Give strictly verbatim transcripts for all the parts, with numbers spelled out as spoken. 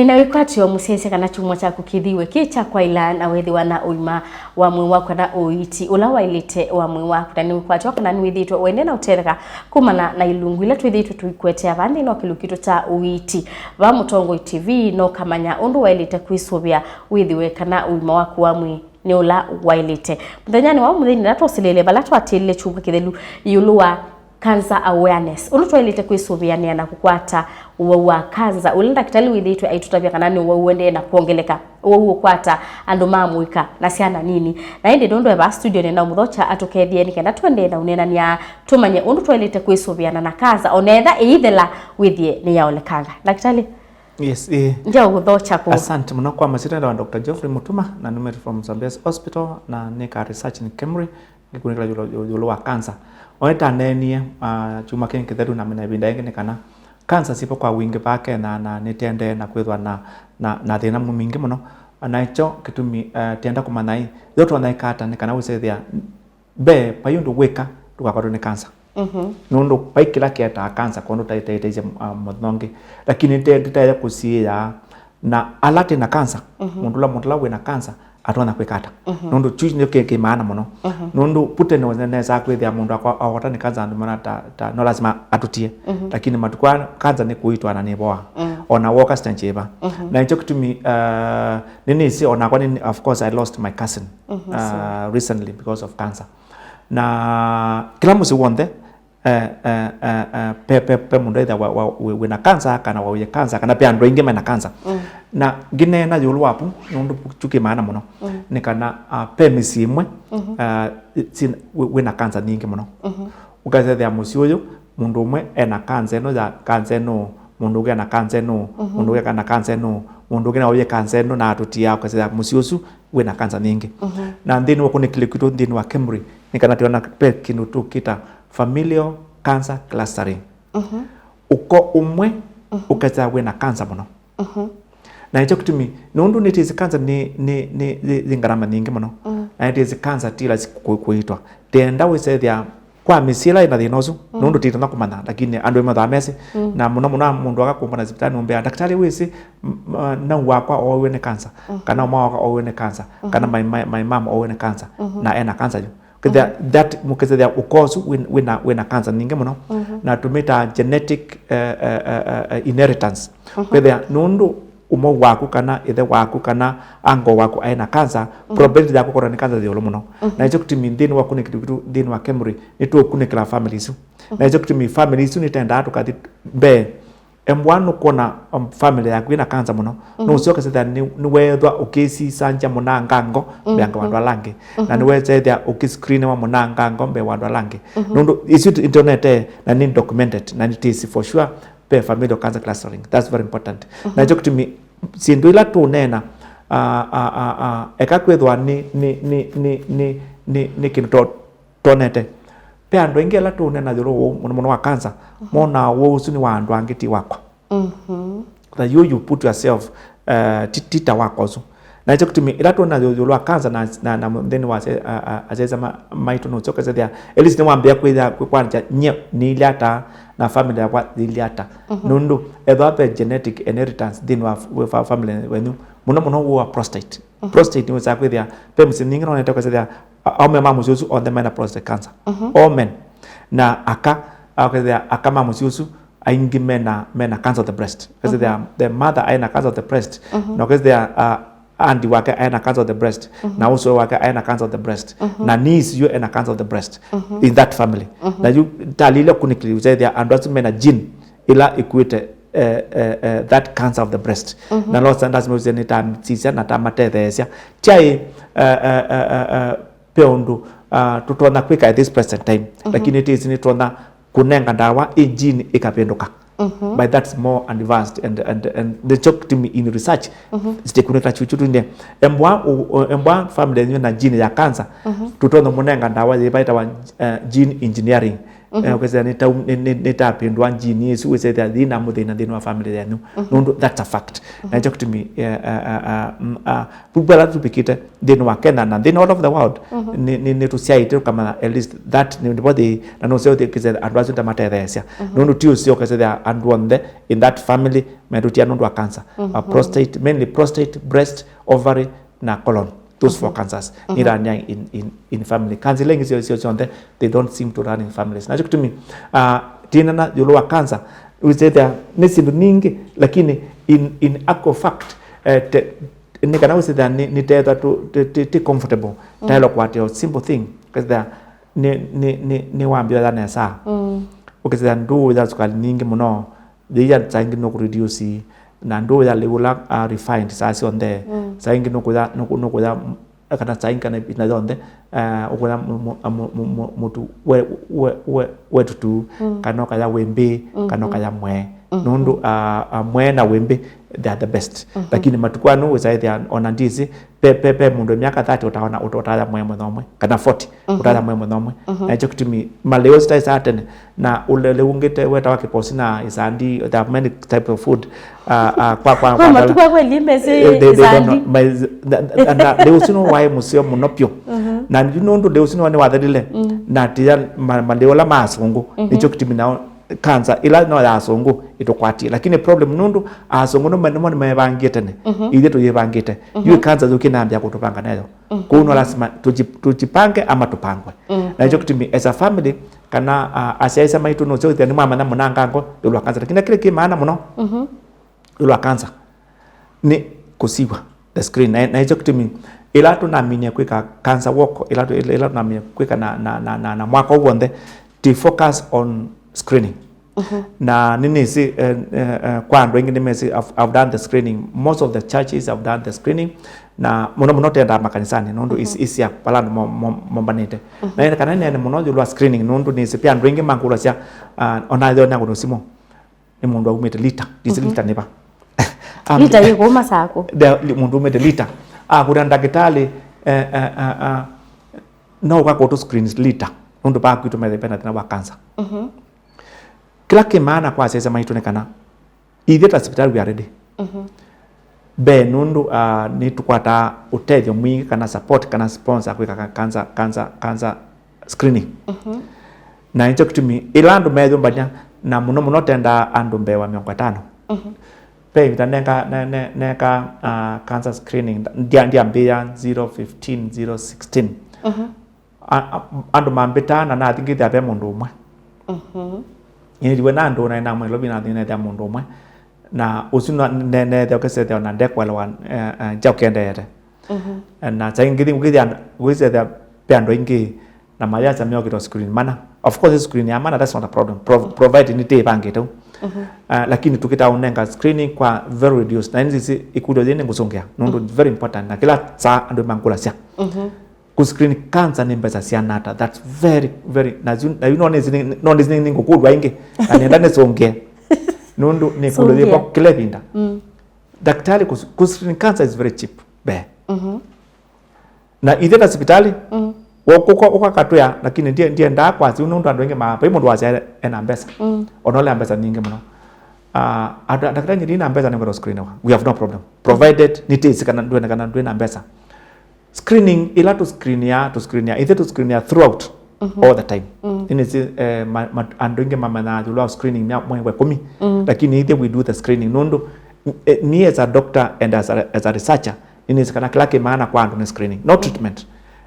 Nĩna wĩkwatyo mũsyaĩĩsya kana kyumwa kyaku kĩthiwe kĩ kya kwaĩla na wĩthĩwa na ũima wa mwĩĩ waku kana ũiiti ũla waĩlĩte wa mwĩĩ waku, na nĩ wĩkwatyo kana nĩwĩthĩĩtwe ũendee na ũtetheka kumana na ilungu ila twĩthĩĩtwe tũikũetea vaa nthĩnĩ wa kĩlungu kitũ kya ũiiti vaa Mũtongoi T V, na ũkamanya ũndũ waĩlĩte kwĩsũvĩa wĩthĩwe kana ũima waku wa mwĩĩ nĩ ũla waĩlĩte. Mũthenyanĩ wa ũmũnthĩ nĩna twosilĩle vala twatĩlile kyumwa kĩthelu ĩũlũ wa cancer awareness, ũndũ twaĩlĩte kwĩsũvĩanĩa na kũkwata ũwau wa kanza, ũla ndakĩtalĩ wĩthĩĩtwe aitũtavya kana nĩ ũwau ũendee na kwongeleka, ũwau ũkwata andũ ma mũika na syana nini. Na ĩndĩ nũndũ e vaa studio nĩna ũmũthokya atũkethye nĩ kenda tũendee na ũneenany'a, tũmanye ũndũ twaĩlĩte kwĩsũvĩana na kanza, o na etha ĩithela wĩthĩe nĩyaolekanga. Ndakĩtalĩ? Yes, eh. Ndia ũgũthokya kũ? Asante mũno. Kwa masyĩtwa nĩtawa Doctor Geoffrey Mutuma, na numĩte from Zambezi Hospital, na nĩkaa research in KEMRI, ngĩkunĩkĩla ĩũlũ, ĩũlũ wa cancer. O ĩtaneenie, ah, kyumwa kĩĩ kĩthelu na mena ĩvinda yĩngĩ nĩ kana cancer syĩvo kwa wingĩ vaa Kenya, na nĩtendee na kwĩthwa na, na, na thĩna mingĩ mũno. Na ĩkyo kĩtumi, eh, tienda kũmanya ĩ, yo tũtonya ĩka ata nĩ kana wĩsethĩa mbee, vai ũndũ wĩka ndũkakwatwe nĩ kanza. Mhm. Nũndũ vai kĩla kĩetaa kanza, kwondũ taĩ taĩ taisye, ah, mũthenya ũngĩ. Lakini te, ndĩtaĩle kũsiĩĩa na ala tĩ na kanza, mhm, mũndũ ũla, mũndũ ũla wĩ na kanza atonya kwĩka ata. Mhm. Nũndũ kyu nĩkyo kĩ, kĩ maana mũno. Mhm. Nũndũ pute nĩ, nĩ, nesa kwĩthĩa mũndũ akwa, awota nĩ kanza andũ mana ta, ta, no lazima atũtie. Mhm. Lakini matukũ aa kanza nĩ kũitwa na nĩ voa. Mm. Ona woka stage ĩva. Mhm. Na ĩkyo kĩtumi, ah, nĩnĩsĩ onakwa nĩ, of course I lost my cousin, mhm, uh, recently because of cancer. Na kĩla mũsyĩ w'onthe, eh, eh, eh, eh, pe, pe, pe mũndũ either wa, wa, wĩ, wĩ na kanza, kana waũie kanza, kana pe andũ aingĩ me na kanza. Mm. Na ngĩneena ĩũlũ waku, nũndũ kyu kĩ maana mũno, mm, nĩ kana, ah, pe mĩsyĩ ĩmwe, mhm, ah, wĩ, wĩ na kanza nyingĩ mũno. Mhm. Ũkasethĩa mũsyĩ ũyũ, mũndũ ũmwe e na kanza ĩno ya, kanza ĩno, mũndũ ũngĩ e na kanza ĩno, mhm, mũndũ ũngĩ e na kanza ĩno, mũndũ ũngĩ naũie kanza ĩno, na atũtiaa, ũkasethĩa mũsyĩ ũsu wĩ na kanza nyingĩ. Mhm. Na nthĩnĩ wa kũnĩkĩlĩ kwitũ nthĩnĩ wa KEMRI, nĩ kana twĩona pe kĩndũ tũkĩta familial cancer clustering. Mhm. Ũko ũmwe, mhm, ũkethĩa wĩ na kanza mũno. Mhm. Na nĩkyo kĩtumi, nũndũ nĩtĩsĩ kanza nĩ, nĩ, nĩ, nĩ, nĩ ngarama nyingĩ mũno. Mm. Na nĩtĩsĩ kanza ti rahisi kũ-, kũitwa. Ndenda wĩsethĩa kwa mĩsyĩ ĩla ĩna thĩna ũsu, mm, nũndũ titonya kũmanya, lakini andũ nĩmethaa mesĩ. Mm. Na mũno mũno mũndũ akakumbana sivitalĩ nũmbĩa, "Ndakĩtalĩ wĩsĩ, m-, m-, nau wakwa ooiwe nĩ kanza, mhm, kana ũmwe wakwa ooiwe nĩ kanza, kana, mhm, my, my, my mom ooiwe nĩ kanza, mhm, na ena kanza yu." Kethĩa, mhm, that, mũkethĩa ũko ũsu wĩ, wĩna, wĩna kanza nyingĩ mũno, mhm, na tũmĩtaa genetic, eh, eh, eh, eh, inheritance. Mhm. Kethĩa nũndũ ũmwe waku kana ĩthe waku kana uncle waku aĩ na kanza, mhm, probability yaku kũkwatwa nĩ kanza yĩ ĩũlũ mũno. Mhm. Na nĩkyo kĩtumi nthĩnĩ wa kũnĩkĩlĩ kwitũ nthĩnĩ wa KEMRI, nĩtũkũnĩkĩla family isu. Mhm. Na nĩkyo kĩtumi family isu nĩtendaa tũkathi mbee. Embwa nũkwona, um, family yaku ĩna kanza mũno, mhm, nũsyoka sethĩa nĩ, nĩweethwa ũkĩsisanzya mũnangango, mhm, mbee wa andũ ala angĩ. Na, mhm, nĩwesethĩa ũkĩscreeniwa mũnangango mbee wa andũ ala angĩ. Mhm. Nũndũ isu nĩtwonete na nĩ documented na nĩtĩsĩ for sure pe familial cancer clustering. That's very important. Mhm. Na nĩkyo kĩtumi syĩndũ ila tũneena, ah, ah, ah, ah, eka kwĩthwa nĩ, nĩ, nĩ kĩndũ to-, twonete. Ve andũ aingĩ ala tũũneena ĩũlũ wa ũwau mũno mũno wa kanza, mhm, monaa ũwau ũsu nĩ wa andũ angĩ, ti wakwa. Mhm. That you, you put yourself, uh, ti, ti ta wakwa ũsu. Na nĩkyo kĩtumi ĩla tũũneena ĩũlũ wa kanza na, na, na nthĩnĩ wa asya-, a, a, asyaĩĩsya ma-, maitũ nũsyoka sethĩa, at least nĩwambĩĩa kwĩya, kwĩ-, kwanja nyie nĩilye ata, na family yakwa yĩilye ata. Mhm. Nũndũ ethĩwa ve genetic inheritance nthĩnĩ wa f-, wa fa-, family wenyu, mũno mũno ũwau wa prostate. Mhm. Prostate nĩwĩsaa kwĩthĩa, ve mĩsyĩ mingĩ nonete kwĩsethĩa, A-, aũme ma mũsyĩ ũsu onthe mena prostate cancer. Mhm. All men. Na aka, akethĩa aka ma mũsyĩ ũsu aingĩ mena, mena cancer of the breast. Kethĩa, mhm, the mother aĩ na cancer of the breast. Mhm. Na kethĩa, uh, auntie wake aĩ na cancer of the breast. Mhm. Na ũsũe wake aĩ na cancer of the breast. Mhm. Na niece yu ena cancer of the breast. Mhm. In that family. Mhm. Na yu talile kũnĩkĩlĩ ũsethĩa andũ asu mena gene ĩla ĩkuĩte, eh, eh, eh, that cancer of the breast. Mhm. Na losa ndasima ũsya nĩtasisya na tamatetheesya. Kyai, eh, eh, eh, eh, eh, ve ũndũ, ah, tũtonya kwĩka at this present time. Mhm. Lakini tĩsĩ nĩtonya kũnenga ndawa ĩ gene ĩkavĩndũka. Mhm. By that's more advanced and, and, and the chok team in research, mhm, sitekunĩkĩla chuchu tũnye. Embwa, u-, u-, embwa family yenyu na gene ya cancer, mhm, tũtonya mũnenga ndawa yĩva ĩtawa, eh, gene engineering. Eh, ũkethĩa nĩtau- nĩ- nĩ- nĩtapĩndwa gene ĩsu, wĩsethĩa yĩna mũthĩna nthĩnĩ wa family yenyu. Nũndũ that's a fact. Na nĩkyo kĩtumi, eh, eh, eh, eh, mm, ah, vau vala tũvikĩte nthĩnĩ wa Kenya na nthĩnĩ all over the world, nĩ- nĩ- nĩtũsyaĩte ũkamanya at least that nĩ- nĩvo thĩ, na nũseo thĩ kĩsethĩa andũ asu tamatetheesya. Nũndũ ti ũseo ũkethĩa andũ onthe in that family metũtia nũndũ wa cancer. Uh, prostate, mainly prostate, breast, ovary, na colon. Those four cancers. Nĩ run in, in, in family. Cancer ila ingĩ sio- sio- syonthe, they don't seem to run in families. Nakyo kĩtumi, uh, tinena yũlũ wa cancer, wĩsethĩa nĩ syĩndũ ningĩ, lakini in, in actual fact, eh, te- nĩ kana wĩsethĩa nĩ- nĩtetha tũ- tĩ- tĩ- tĩ comfortable. Taĩlwa kũatĩa simple thing, kethĩa nĩ- nĩ- nĩ- nĩwambĩwa ya nesa. Ũkethĩa ndũũya sukali nyingĩ mũno, yĩia saa ingĩ nũkũreduce, na ndũũya lĩu ũla, ah, refined saa syonthe. Saa ingĩ nũkũya- nũkũ- nũkũya, mm, kana saa ingĩ kana ĩvinda yonthe, eh, ũkũya mu- mu- mu- mu- mu- mũtu we- we- we- wetutu, kana ũkaya wĩmbĩ, kana ũkaya mwee. Nũndũ, ah, ah, mwee na wĩmbĩ, they are the best. Lakini matukũ aa nũwĩsaĩthĩa ona ndisi, pe- pe- pe mũndũ myaka thirty ũtaona- ũta- ũtaya mwee mũthomwe, kana forty ũtaya mwee mũthomwe. Na ĩkyo kĩtumi malĩo sitaĩsaa tene, na ũlele ũngĩ te- wetawa kĩposi na isandi, there are many types of food. Ah, ah, kwa- kwa- kwa- kwa- matuku akweli mesi eh, they- they don't isandi know. Na- na- na lĩu sino waĩ mũseo mũno pyũ. Na yu nũndũ lĩu sino nĩwathelile, na tiya ma- malĩo ala ma asũngũ, nĩkyo kĩtumi nao cancer ĩla no ya asũngũ ĩtũkwatie. Lakini problem nũndũ asũngũ nĩmo nĩmevangĩte tene, ithyĩ tũyĩvangĩte. Yu cancer yũkie nambĩa kũtũvanga nayo. Kũu no lazima tũji- tũjipange ama tũpangwe. Na nĩkyo kĩtumi as a family, kana, ah, asyaĩsya maitũ nũseo ĩthĩa nĩmwamanya mũnangango ĩũlũ wa cancer. Lakini kĩla kĩ maana mũno ĩũlũ wa cancer nĩ kũsiw'a the screen. Na- na nĩkyo kĩtumi ĩla tũnaminie kwĩka cancer walk, ĩla tũ- ĩla tũnaminie kwĩka na- na- na- na- na mwaka ũũ w'onthe, tĩ focus on screening. Na nĩnĩsĩ, eh, eh, eh, kwa andũ aingĩ nĩmesĩ, I've, I've done the screening. Most of the churches have done the screening. Na mũno mũno tendaa makanisani, nũndũ is- isya vala andũ mo- mo- mombanĩte. Na ĩndĩ kana nene mũno yũlũ wa screening, nũndũ nĩsĩ pia andũ aingĩ mangũlasya, ah, ona yo nyangu nũsimũ nĩ mũndũ aumĩte lita, ndisi lita nĩva. Am- Lita yĩ kũu Masakũ. Nda- li- mũndũ aumĩte lita. Akũlya ndakĩtalĩ, eh, eh, eh, eh, no ũka kũtũ screen lita. Nũndũ paa kwitũ methe pena thĩna wa cancer. Kĩla kĩ maana kwa asyaĩsya maitũ nĩ kana ithyĩ ta sivitalĩ we are ready. Mbee nũndũ, ah, nĩtũkwataa ũtethyo mwingĩ kana support kana sponsor kwĩka ka- cancer, cancer, cancer screening. Na nĩkyo kĩtumi ĩla andũ meyũmbany'a, na mũno mũno tendaa andũ mbee wa mĩongo ĩtano. Ve ĩvinda neka- ne- ne- neka, ah, cancer screening, ndia- ndiambĩĩa zero fifteen, zero sixteen. A- a- andũ mambĩtaa na nathi ngĩthĩa ve mũndũ ũmwe. Nĩthiwe na andũ naĩ na Nairobi nathi nethĩa mũndũ ũmwe. Na ũsu na- ne- nethĩa ũkĩsethĩa ona ndekwelewa, eh, eh, kyaũ kĩendeete. Na saa ingĩ ngĩthi ngĩthĩa ũkĩsethĩa ve andũ aingĩ na mayasa meokĩtwa screen mana. Of course screen ya mana, that's not a problem. Pro- provide nĩtĩĩvangĩte u. Ah, lakini tũkĩtaa ũnenga screening kwa very reduced. Na nĩsĩ ĩkũlyo yĩĩ nĩngũsũngĩa nũndũ very important. Na kĩla saa andũ mangũlasya. Kũ screen cancer nĩ mbesa siana ata? That's very, very, na yu- na yu no nĩsĩ- no nĩsĩ nĩngũkũlw'a ĩngĩ, na nĩenda nĩsũngĩe. Nũndũ nĩkũlyo yĩkwa kĩla ĩvinda. Daktari, kũ- kũ screen cancer is very cheap. Be. Na ithe ta sipitali, ũkakatwĩa, lakini ndie- ndiendaa kwasya nũndũ andũ aingĩ ma- vai mũndũ wasya ena mbesa. Ona ũlea mbesa nyingĩ mũno. Ah, andũ- daktari, nyie ndina mbesa nĩngwenda screen wa. We have no problem. Provided nĩtĩsĩ kana ndwene kana ndwĩna mbesa. Screening ĩla tũscreenia, tũscreenia, ithe tũscreenia throughout, all the time. Nĩnĩsĩ, eh, ma- ma- andũ aingĩ mamenyaa yũlũ wa screening mya- mwei wa ĩkũmi, lakini ithe we do the screening nũndũ, eh, me as a doctor and as a, as a researcher, nĩnĩsĩ kana kĩla kĩ maana kwa andũ nĩ screening, not treatment.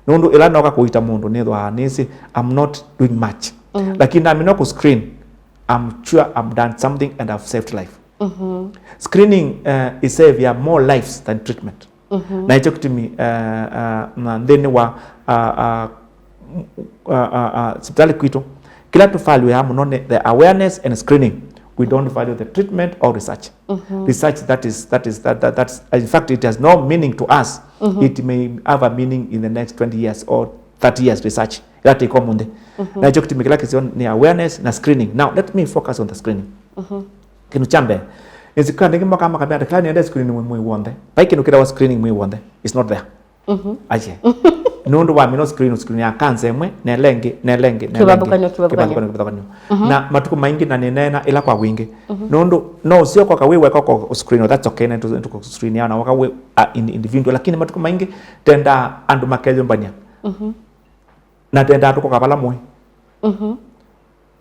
Nũndũ ĩla noka kũita mũndũ nĩthwaa nĩsĩ I'm not doing much. Lakini namina kũ screen, I'm sure I've done something and I've saved life. Screening, eh, ĩsevĩa more lives than treatment. Na ĩkyo kĩtumi, eh, eh, na nthĩnĩ wa, ah, ah, m- ah, ah, ah, sipitali kwitũ, kĩla tũvaluĩaa mũno nĩ the awareness and screening. We don't value the treatment or research. Research that is, that is, that, that, that's, in fact, it has no meaning to us. It may have a meaning in the next twenty years or thirty years research. Ĩla tĩko mũnthĩ. Na ĩkyo kĩtumi kĩla kĩseo nĩ awareness na screening. Now, let me focus on the screening. Kĩndũ kya mbee, nĩsĩ kwa andũ aingĩ moka makamea, "Daktari, nĩenda screen mwĩ- mwĩ w'onthe." Vai kĩndũ kĩtawa screening mwĩ w'onthe. It's not there. Aye. Nũndũ wamina screen, screen ya cancer ĩmwe, na ĩla ĩngĩ, na ĩla ĩngĩ, na ĩla ĩngĩ. Kĩvathũkany'o, kĩvathũkany'o. Kĩvathũkany'o, kĩvathũkany'o. Mhm. Na matukũ maingĩ na nĩneena ĩla kwa wingĩ. Mhm. Nũndũ no ũsyoka ũkawĩweka kwa screen, that's okay, na tũ screen yao na waka wĩ, uh, in-, individual, lakini matukũ maingĩ tendaa andũ makeyũmbany'a. Mhm. Na tendaa tũkoka vala mũĩ. Mhm.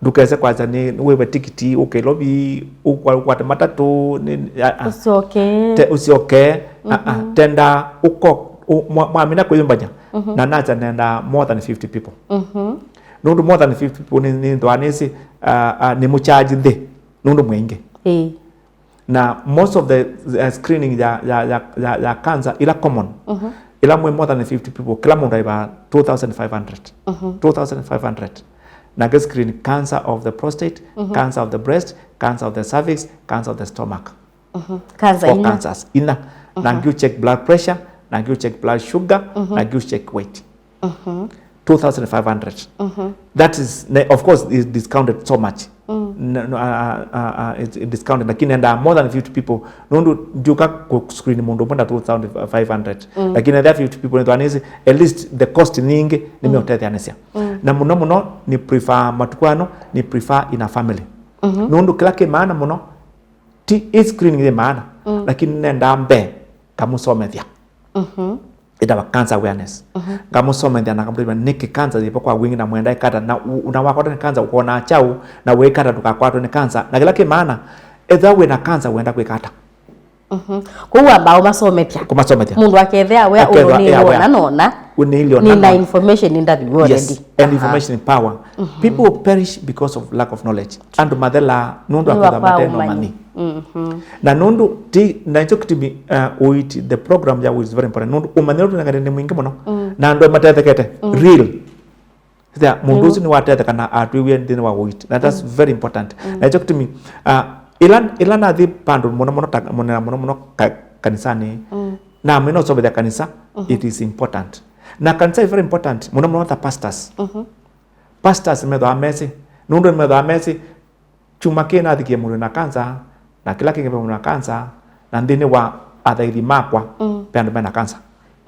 Ndũkese kwasya nĩ, nĩ wĩve tikiti ũke Nairobi, ũkwa-, ũkwate matatũ, nĩ, a, a. Ũsyoke. Te, ũsyoke. A, a. Mhm. Tendaa ũko, ũ-, mwa-, mwamina kwĩyũmbany'a. Mhm. Na nasya nendaa more than fifty people. Mhm. Nũndũ more than fifty people nĩ, nĩ nthwaa nĩsĩ, a, a, nĩ mũcharge nthĩ. Nũndũ mwĩ aingĩ. Ĩĩ. Na most of the, uh, screening ya, ya, ya, ya, ya cancer ila common, mhm, ila mwĩ more than fifty people, kila mũndũ aivaa two thousand five hundred. Mhm. Two thousand five hundred. Na ke screen cancer of the prostate, mhm, cancer of the breast, cancer of the cervix, cancer of the stomach. Mhm. Cancer. Four ina. Cancers. Ina. Na, mhm, ngiu check blood pressure, na ngiu check blood sugar, mhm, na ngiu check weight. Mhm. Two thousand five hundred. Mhm. That is, ne-, of course, is discounted so much. Mm. No, no, uh, uh, uh, uh, it's discounted. Lakini enda more than fifty people. Nũndũ ndiũka ku screen mũndũ ũmwe na two thousand five hundred. Mm. Lakini the fifty people nĩ twanĩsĩ, at least the cost nyingĩ nĩ, mm, meũtetheanĩsya. Mm. Na mũno mũno nĩ prefer matukũ ano, nĩ prefer in a family. Mhm. Nũndũ kĩla kĩ maana mũno, ti ĩ screening yĩ maana, mm, lakini nenda mbee ngamũsomethya. Mhm. Ĩtawa cancer awareness. Mhm. Ngamũsomethya na ngamũtavya nĩkĩ cancer yĩvo kwa wingĩ na mwenda ĩkata, na u-, na wakwatwa nĩ cancer ũkonaa kyaũ, na wĩkata ndũkakwatwe nĩ cancer. Na kĩla kĩ maana, ethĩwa wĩna cancer wenda kwĩkata. Mhm. Kwoou wambaa ũmasomethya. Kũmasomethya. Mũndũ akethĩa aware, akethĩa ũndũ nĩ aware. Wona nona. Nĩna information ndaviwa already. Yes, and, aha, information is power. Mhm. People perish because of lack of knowledge. Andũ mathelaa nũndũ wa kwĩthwa mate na ũmanyi. Mhm. Na nũndũ ti, na nĩkyo kĩtumi, uh, ũiiti, the program ya ũiiti is very important. Nũndũ ũmanyi ũla twĩnakyo nĩ mwingĩ mũno. Mm. Na andũ matethekete. Mm. Real. Sasa mũndũ, mm, ũsu nĩwatetheka na atwĩwie nthĩnĩ wa ũiiti. Na that's, mm, very important. Mm. Na nĩkyo kĩtumi, uh, ĩla, ĩla nathi vandũ mũno mũno ta, mũno mũno ka-, kanisanĩ. Mm. Na mwĩna ũsomethya kanisa, mhm, it is important. Na kanisa is very important, mũno mũno ta pastors. Mhm. Pastors methĩawa mesĩ, nũndũ nĩmethĩawa mesĩ, kyumwa kĩĩ nathikie mũndũ na cancer, na kĩla kĩngĩ ve mũndũ na cancer, na nthĩnĩ wa athaithi makwa, mm, ve andũ mena cancer.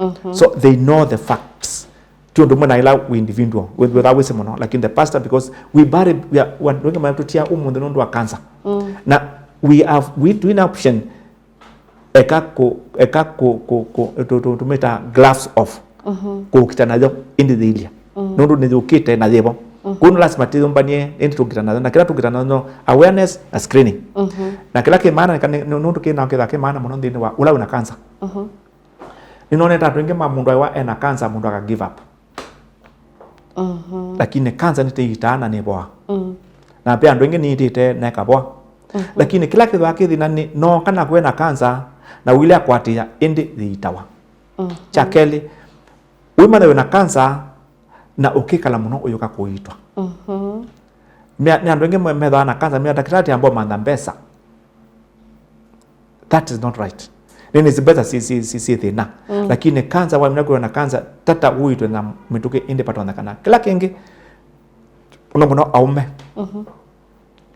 Mhm. So they know the facts. Ti ũndũ ũmwe na ĩla wĩ individual, wĩ-, wĩthaa wĩsĩ mũno, lakini the pastor, because we bury, we are, we are, andũ aingĩ matũtia ũmũnthĩ nũndũ wa cancer. Mm. Na we have, we doing option eka kũ-, eka kũ-, kũ-, kũ-, tũ-, tũ-, tũmĩta gloves off. Mhm. Kũkita nayo, ĩndĩ yĩilye. Mm. Nũndũ nĩyũkĩte na yĩvo. Mhm. Kwoou no lasima tĩyũmbany'e, ĩndĩ tũkita nayo. Na kĩla tũkita nayo no awareness na screening. Mhm. Na kĩla kĩ maana nĩ, nĩ, nũndũ kĩ nao kĩthaa kĩ maana mũno nthĩnĩ wa ũla wĩna cancer. Mhm. Nĩnonete andũ aingĩ ma mũndũ aiwa ena cancer, mũndũ aka give up. Mhm. Lakini cancer nĩtĩitaa na nĩvoa. Mm. Na ve andũ aingĩ nĩitĩte na ĩkavoa. Mhm. Lakini kĩla kĩthwa kĩthĩna nĩ, nooka naku ena cancer, na ũilea kwatĩĩa, ĩndĩ yĩitawa. Mhm. Kya kelĩ, wĩmanya wĩna cancer, na ũkĩkala mũno ũyũka kũiitwa. Mhm. Mea-, nĩ andũ aingĩ me-, methĩawa na cancer, mea ndakĩtalĩ ambao mantha mbesa. That is not right. Nĩnĩsĩ mbesa si, si, si, si thĩna. Mm. Lakini cancer, wamina kwĩwa na cancer, tata ũiitwe na mĩtũkĩ ĩndĩ patonyekana. Kĩla kĩngĩ, mũno mũno aũme. Mhm.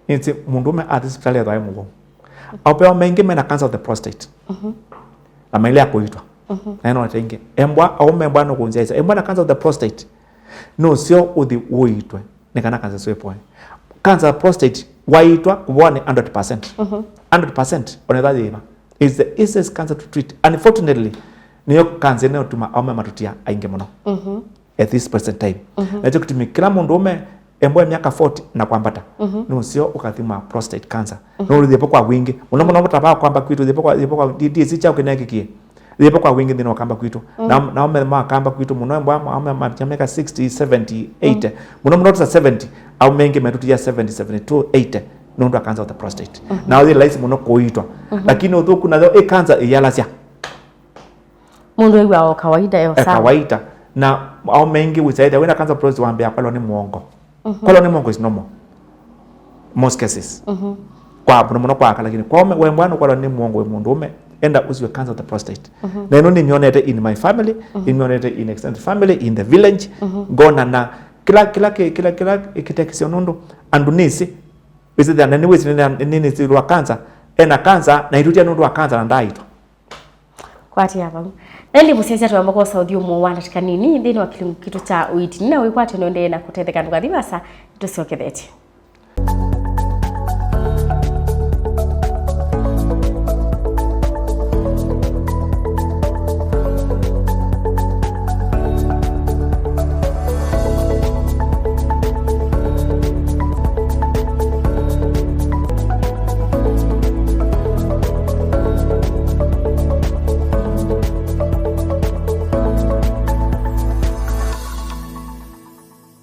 Nĩnĩsĩ mũndũũme athi sipitalĩ ethĩwa e mũwau. Aũme maingĩ mena cancer of the prostate. Mhm. Na mailea kũiitwa. Mhm. Na ĩno ĩngĩ. Embwa, aũme embwa nũkũnzyaisa. Embwa na cancer of the prostate. Nũseo ũthi ũiitwe. Nĩ kana cancer ĩsu ĩvoe. Cancer ya prostate, waiitwa, kũvoa nĩ hundred percent. Mhm. Hundred percent, onetha yĩva. It's the easiest cancer to treat. Unfortunately, nĩyo cancer ĩno ĩtuma aũme matũtia aingĩ mũno. Mhm. At this present time. Mhm. Nakyo kĩtumi kĩla mũndũũme embwa myaka forty na kwambata, mhm, nũseo ũkathimwa prostate cancer. Mhm. No ũthi vo kwa wingĩ. Mũno mũno vata va kwamba kwitũ, ũthi vo kwa, ũthi vo kwa D C kyaũ kĩnekĩkie. Yĩvo kwa wingĩ nthĩnĩ wa kamba kwitũ. Mm. Na, na aũme ma kamba kwitũ mũno, embwa aũme ma myaka sixty, seventy, eighty. Mm. Mũno mũno tũsa seventy, aũme aingĩ metũtia seventy, seventy-two, eighty, nũndũ wa cancer of the prostate. Mhm. Na yĩ laisi mũno kũiitwa. Mhm. Lakini ũthũku nayo ĩ cancer ĩyalasya. Mũndũ ew'a o kawaida, yo e sawa. Kawaida. Na aũme aingĩ wĩsa ethĩa wĩna cancer of prostate wambĩa kwalwa nĩ mũongo. Mhm. Kwalwa nĩ mũongo is normal. Most cases. Mhm. Kwa mũno mũno kwa aka, lakini kwa ũme, we mwana ũkwalwa nĩ mũongo wĩ mũndũũme, enda ũsiwe cancer of the prostate. Mhm. Na ĩno nĩmyonete in my family, mhm, nĩmyonete in extended family, in the village, mhm, ngona na kĩla, kĩla, kĩ-, kĩla, kĩla kĩtekisyo nũndũ andũ nĩsĩ, wĩsĩthĩa na nĩwĩsĩ nĩ, nĩ, nĩnĩsĩlwa cancer, ena cancer, na itũtia nũndũ wa cancer na ndaaitwa. Kwatĩa vau. Na ĩndĩ mũsyaĩĩsya twamba kwosa ũthyũmũo wa ndatĩka nini nthĩnĩ wa kĩlungu kitũ kya ũiiti. Nĩna wĩkwatyo nĩũendee na kũtetheka, ndũkathi vaasa, nĩtũsyokethetye.